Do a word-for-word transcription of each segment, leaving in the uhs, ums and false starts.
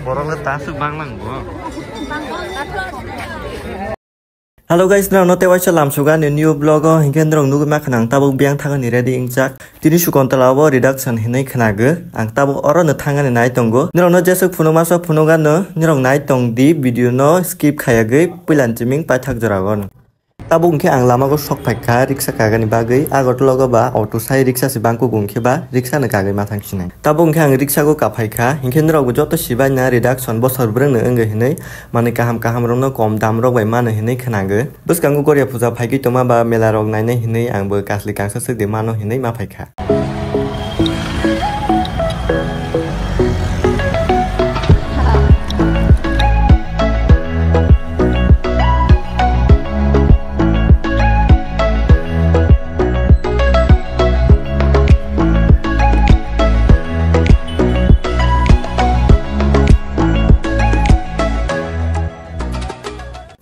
Borok le tasuk bang lang bo. Hello guys, norok no tei waisa lamsuga ni new vlog o, hinkhe norok nugwi ma khna ang tabuk biyang thangani ready wngjak. Tini sukontala obo reduction hinwi khnago. Ang tabuk oro no thangani nai tongo. Norok no jeswk phunukma sok phunukgano, norok nai tong di video no skip khayagwi puilan chiming paithak jora o. Tabuk hinkhe ang lamago sok phaikha riksa kagani bagwi. Agartala o ba auto sai riksa se bangkuk hinkhe ba riksa no kagwi ma thang sinai. Tabuk hinkhe ang riksa go kaphai kha, hinkhe norok bo joto sibai na reduction bosor brwng no wngwi hinwi manwi kaham kaham rok no kom dam rok bai mano hinwi khnago. Bwskango Goria puja phaigwi tongma ba mela rok nainai hinwi ang bo kasli kangsa swk de mano hinwi ma phaikha.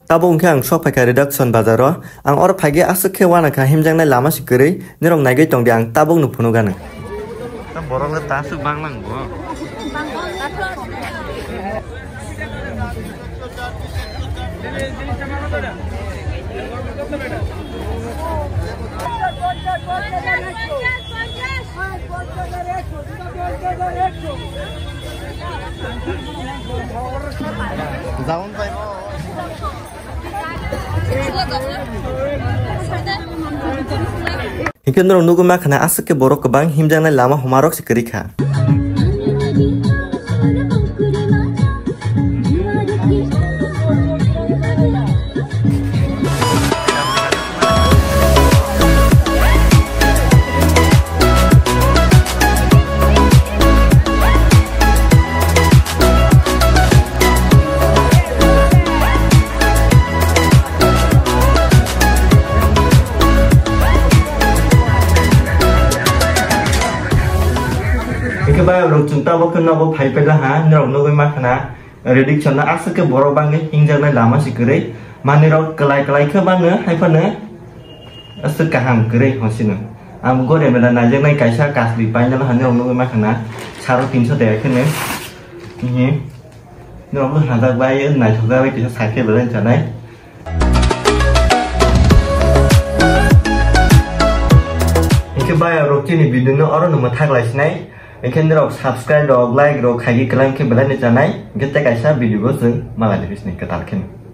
Tabuk hinkhe ang sok phaikha reduction bazar o. Ang oro phaigwi aswk khe uanakha himjaknai lama se kwrwi. Norok naigwi tongdi, ang tabukno phunukgano. Borok le tasuk bang lang bo. Hinkhe norok nugwi ma khna aswk khe borok kwbang himjaknai lama huma rok se kwrwi kha. Hwnkhe bayarok chwng tabuk khe nogo phai paikha ha, norok nugwi ma khna. Reduction no aswk khe borok bangni himjaknai lama se kwrwi. Manwirok kwlai kwlai khe mano, hai phano aswk kaham kwrwi hosino. Ang Goria mela naijaknai kaisa kasli painani hinwi ang nugwi ma khna, saro tinso taka kheno. Hihi. Norok no hajak bai, naithok jak bai kisa cycle belai chanai. Hinkhe bayarok chini video no oro no mwthak lai sinai. Hinkhe norok subscribe rok, like rok khaigwi kwlai khe belai no chanai. Hinkhe tei kaisa video bo chwng malai ni bisni kwtal kheno.